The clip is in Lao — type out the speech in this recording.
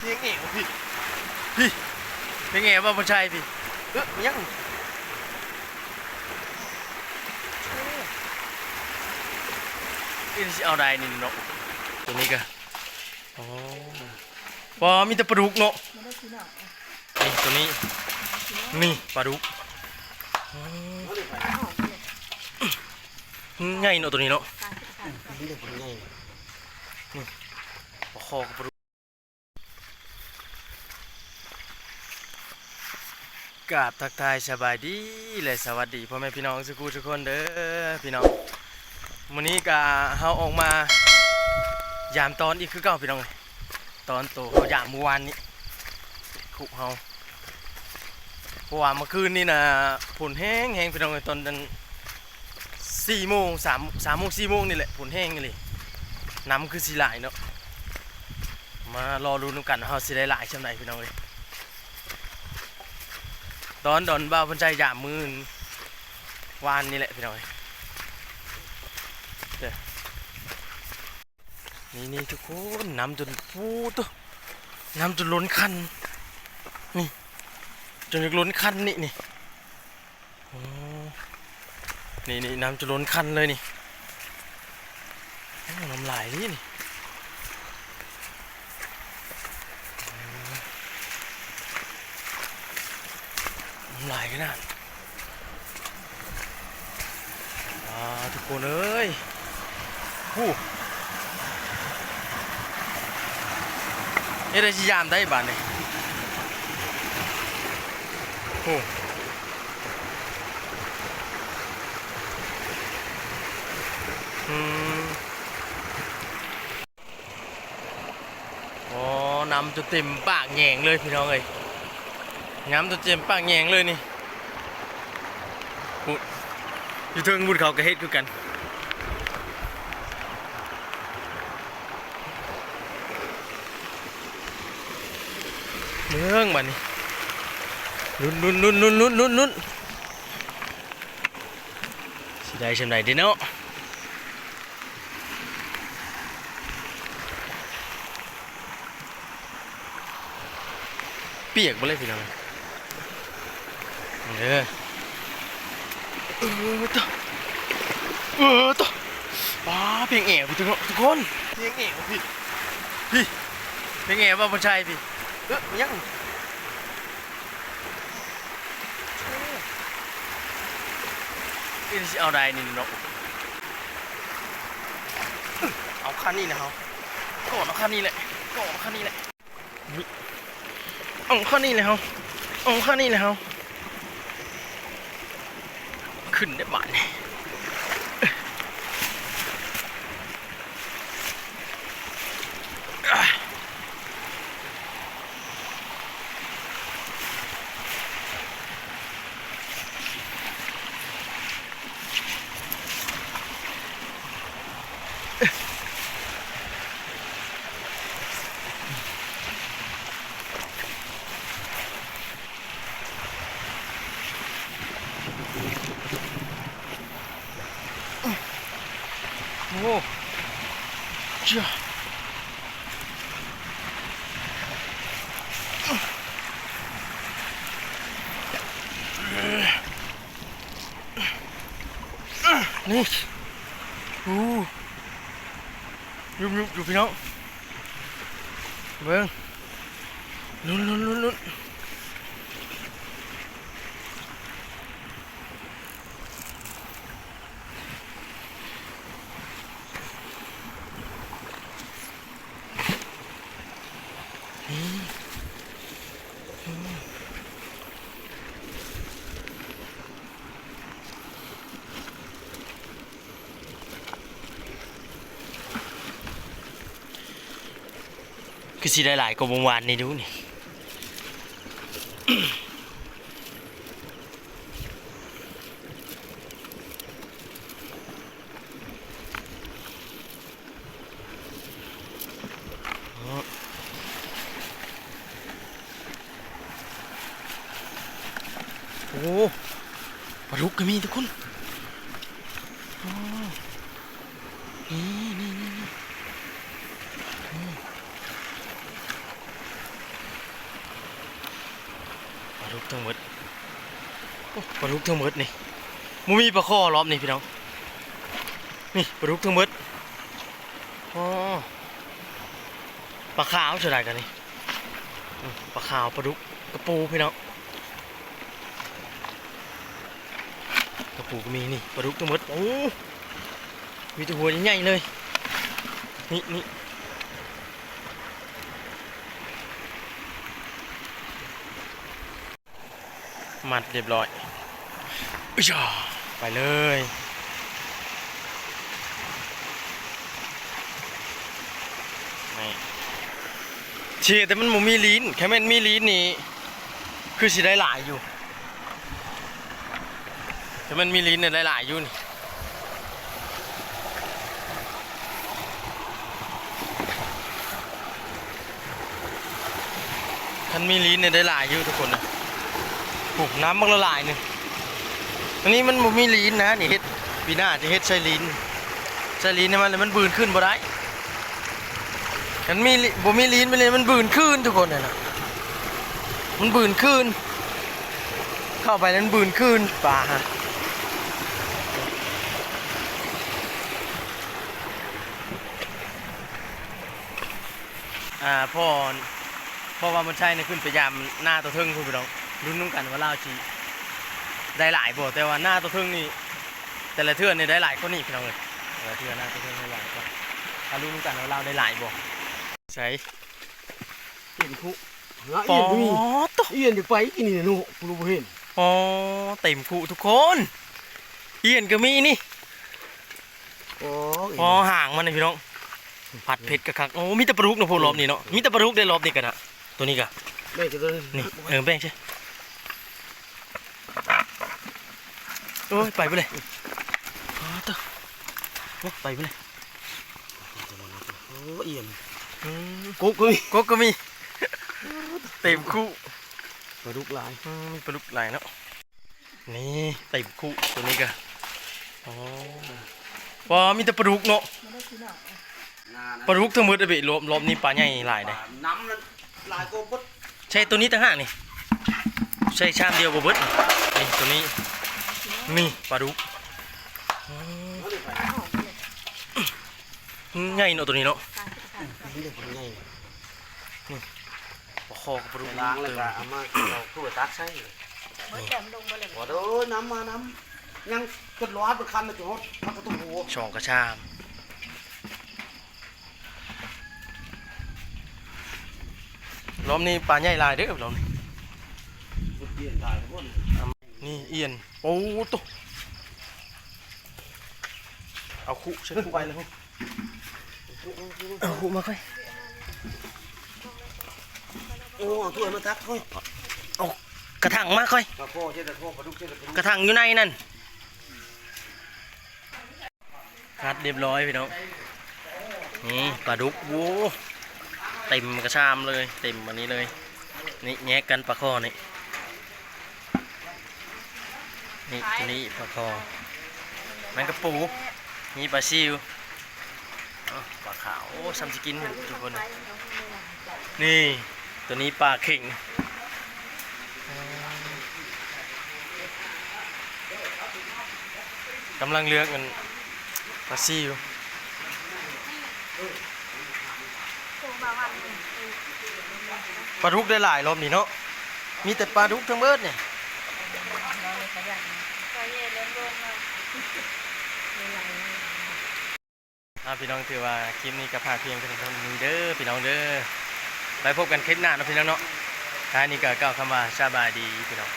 ເພງແອວພີ້ ພີ້ ເພງແອວວ່າບໍ່ໃຊ່ພີ້ ເອີ ຫຍັງ ເອີ ຊິເອົາໄດ້ນີ້ເນາະ ໂຕນີ້ກະ ອໍ ວ້າ ມີແຕ່ປາດຸກເນາະ ນີ້ໂຕນີ້ ນີ້ປາດຸກ ອືມ ໃຫຍ່ເນາະໂຕນີ້ເນາະ ນີ້ ປາຄໍກັບປາດຸກ. ກາບທັກທາຍສະບາຍດີ ແລະ ສະຫວັດດີພໍ່ແມ່ພີ່ນ້ອງສູ່ຜູ້ສູ່ຄົນເດີພີ່ນ້ອງ. ມື້ນີ້ກະເຮົາອອກມາຢາມຕອນອີກຄືເກົ່າພີ່ນ້ອງເອີຍ ຕອນໂຕເຮົາຢາມມື້ວານນີ້ ຄຸກເຮົາ ເພາະວ່າເມື່ອຄືນນີ້ນະ ຝົນແຮງໆ ພີ່ນ້ອງເອີຍ ຕອນນັ້ນ ສີ່ໂມງ ສາມ ສາມໂມງ ສີ່ໂມງນີ້ແຫຼະ ຝົນແຮງອີ່ຫຼີ ນ້ຳຄືຊິຫຼາຍເນາະ. ມາລໍລຸ້ນນຳກັນວ່າເຮົາຊິໄດ້ຫຼາຍສ່ຳໃດພີ່ນ້ອງເອີຍ. ຕອນ ຕອນບ່າວເພິ່ນໃຊ້ຢາມມື້ວານນີ້ແຫຼະພີ່ນ້ອງເອີຍ ເດີ ນີ້ໆ ທຸກຄົນ ນ້ຳຈົນ ໂອ້ໂຕ ນ້ຳຈົນລົ້ນຄັນ ນີ້ ຈົນຢາກລົ້ນຄັນນີ້ ນີ້ ໂອ້ ນີ້ໆ ນ້ຳຈະລົ້ນຄັນເລີຍນີ້ ໂອ້ ນ້ຳຫຼາຍນີ້ ນີ້ ນ້ຳຫຼາຍຂະໜາດ ອາ ທຸກຄົນເອີຍ ໂອ້ ເຮັດໃດຊິຢາມໄດ້ບາດນີ້ ໂອ້. ອືມ ອໍ ນ້ຳຈົນເຕັມປາກແຍງເລີຍພີ່ນ້ອງເອີຍ ນ້ຳຈົນເຕັມປາກແຍງເລີຍນີ້ ພຸ້ນ ຢູ່ເທິງພຸ້ນເຂົາກະເຮັດຄືກັນ. ເບິ່ງບາດນີ້ ລຸ້ນໆໆໆ ຊິໄດ້ສ່ຳໃດເດເນາະ ປຽກເບິດເລີຍພີ່ນ້ອງ. ເອີ ເອີ ໂຕ ເອີ ໂຕ ປາ ເພງແອວພີ້ ທຸກຄົນ ເພງແອວພີ້ ພີ້ ເພງແອວວ່າບໍ່ໃຊ່ພີ້ ເອີ ຫຍັງ ເອີ ຊິເອົາໄດ້ນີ້ເນາະ ເອົາຄັນນີ້ແຫຼະເຮົາ ກອດເອົາຄັນນີ້ແຫຼະ ກອດເອົາຄັນນີ້ແຫຼະ. ເອົາຂ້ານີ້ແຫຼະເຮົາ ເອົາຂ້ານີ້ແຫຼະເຮົາ ຂຶ້ນໄດ້ບາດນີ້. ໂອ້ ເຈົ້າ ນີ້ ໂອ້ ຍຸບໆ ຢູ່ພີ່ນ້ອງ ເບິ່ງ ລຸ້ນໆໆໆ. ຄືຊິໄດ້ຫຼາຍກວ່າມື້ວານນີ້ດູນີ້. ໂອ້ ປາດຸກກະມີທຸກຄົນ ໂອ້ ນີ້ໆໆໆ ໂອ້. ປາດຸກທັງໝົດ ໂອ້ ປາດຸກທັງໝົດນີ້ ບໍ່ມີປາຄໍ່ລອບນີ້ພີ່ນ້ອງ. ນີ້ປາດຸກທັງໝົດ. ອໍ ປາຂາວເທົ່າໃດກັນນີ້ ອືມ ປາຂາວ ປາດຸກ ກະປູພີ່ນ້ອງ. ກະປູກໍມີ ນີ້ປາດຸກທັງໝົດ. ໂອ້ ມີແຕ່ຫົວໃຫຍ່ໆເລີຍ ນີ້ ນີ້ ມັດຮຽບຮ້ອຍ ອາ ໄປເລີຍ. ນີ້ ເສຍແຕ່ມັນບໍ່ມີລີນ ຄັນແມ່ນມີລີນນີ້ ຄືຊິໄດ້ຫຼາຍຢູ່ ຄັນແມ່ນມີລີນນີ້ໄດ້ຫຼາຍຢູ່ນີ້. ຄັນມີລີນນີ້ໄດ້ຫຼາຍຢູ່ທຸກຄົນນະ ໂອ້ ນ້ຳບັກຫຼາຍໆໜຶ່ງ. ອັນນີ້ມັນບໍ່ມີລີນນະ ນີ້ເຮັດ ປີໜ້າຈະເຮັດໃສ່ລີນ ໃສ່ລີນໃຫ້ມັນ ແລ້ວມັນບືນຂຶ້ນບໍ່ໄດ້. ຄັນມີລີ ບໍ່ມີລີນໄປເລີຍ ມັນບືນຄືນທຸກຄົນ ນັ້ນນະ ມັນບືນຄືນ ເຂົ້າໄປແລ້ວມັນບືນຄືນ ປາຫະ. ອ່າ ພໍ່ ພໍ່ວ່າບຸນໄຊນີ້ຂຶ້ນໄປຢາມນາຕົວເທິງພຸ້ນພີ່ນ້ອງ ລຸ້ນນຳກັນວ່າລາວຊິໄດ້ຫຼາຍບໍ່. ແຕ່ວ່ານາຕົວເທິງນີ້ ແຕ່ລະເທື່ອນີ້ໄດ້ຫຼາຍກວ່ານີ້ພີ່ນ້ອງເອີຍ ແຕ່ລະເທື່ອນາຕົວເທິງໄດ້ຫຼາຍກວ່າ. ຖ້າລຸ້ນນຳກັນວ່າລາວໄດ້ຫຼາຍບໍ່. ໃສ ເຫັນຄຸ ປອດໂທ້ ອ່ຽນຢູ່ໄປກິນນີ້ເນາະ ກູບໍ່ເຫັນ. ອໍ ເຕັມຄຸທຸກຄົນ ອ່ຽນກໍມີນີ້. ໂອ້ຍ ພໍຫາງມັນນີ້ພີ່ນ້ອງ ຜັດເຜັດກະຄັກ. ໂອ້ ມີແຕ່ປາດຸກເນາະ ພວກລອບນີ້ເນາະ ມີແຕ່ປາດຸກໄດ້ລອບນີ້ກະນະ. ໂຕນີ້ກະ ແບ່ງໃສ່ໂຕນີ້ ນີ້ ເອີ ແບ່ງໃສ່. ໂອ້ຍ ໄປພຸ້ນເລີຍ ອໍ ໂຕ ໂອ້ ໄປພຸ້ນເລີຍ. ໂອ້ ອ່ຽນ ອືມ ກົບກໍມີ ກົບກໍມີ ເຕັມຄຸ ປາດຸກຫຼາຍ ອືມ ມີປາດຸກຫຼາຍເນາະ. ນີ້ເຕັມຄຸ ໂຕນີ້ກະ ອໍ ວ້າ ມີແຕ່ປາດຸກເນາະ ປາດຸກທັງໝົດເດ້. ລອບ ລອບນີ້ປາໃຫຍ່ຫຼາຍເດ້ ນ້ຳນັ້ນຫຼາຍກວ່າເບິດ. ໃສ່ໂຕນີ້ຕ່າງຫາກນີ້ ໃສ່ຊາມດຽວບໍ່ເບິດ. ນີ້ໂຕນີ້ ນີ້ປາດຸກ ອືມ ໃຫຍ່ເນາະໂຕນີ້ເນາະ ນີ້ ປາຄໍ່ກັບປາດຸກ ລ້າງແລ້ວກໍເອົາມາ ເອົາຖ້ວຍຕັກໃສ່ ເບິດແລ້ວ ມັນລົງເບິດແລ້ວ. ໂອ້ໂດຍ ນ້ຳມາ ນ້ຳ ຍັງຈົນລອດບໍ່ທັນຈະຮອດ ພັກກະຕຸໂຫ ສອງກະຊາມ. ລອບນີ້ປາໃຫຍ່ຫຼາຍເດີ ລອບນີ້ ນີ້ອ່ຽນ ໂອ້ໂຕ ເອົາຄຸໃສ່ຄຸໄວ້ເລີຍ ເອົາຄຸມາຄ່ອຍ ໂອ້ ເອົາຖ້ວຍມາຕັກຄ່ອຍ ເອົາກະຖັງມາຄ່ອຍ ກະຖັງຢູ່ໃນນັ້ນ. ຄັດຮຽບຮ້ອຍພີ່ນ້ອງ ນີ້ປາດຸກ ໂອ້ ເຕັມກະຊາມເລີຍ ເຕັມອັນນີ້ເລີຍ. ນີ້ແຍກກັນປາຄໍ່ນີ້ ນີ້ ໂຕນີ້ປາຄໍ່ ແມງກະປູ ນີ້ປາຊິວ ອ້າວ ປາຂາວ ໂອ້ ຊ່ຳຊິກິນທຸກຄົນ. ນີ້ ໂຕນີ້ປາເຂັງ ກຳລັງເລືອກອັນປາຊິວ. ປາດຸກໄດ້ຫຼາຍລອບນີ້ເນາະ ມີແຕ່ປາດຸກທັງເບິດນີ້. ອ່າ ພີ່ນ້ອງ ຖືວ່າຄລິບນີ້ກໍພາກພຽງແຕ່ເທົ່ານີ້ເດີພີ່ນ້ອງເດີ ໄວ້ພົບກັນຄລິບໜ້າເນາະພີ່ນ້ອງເນາະ. ທ້າຍນີ້ກໍກ່າວຄຳວ່າສະບາຍດີພີ່ນ້ອງ.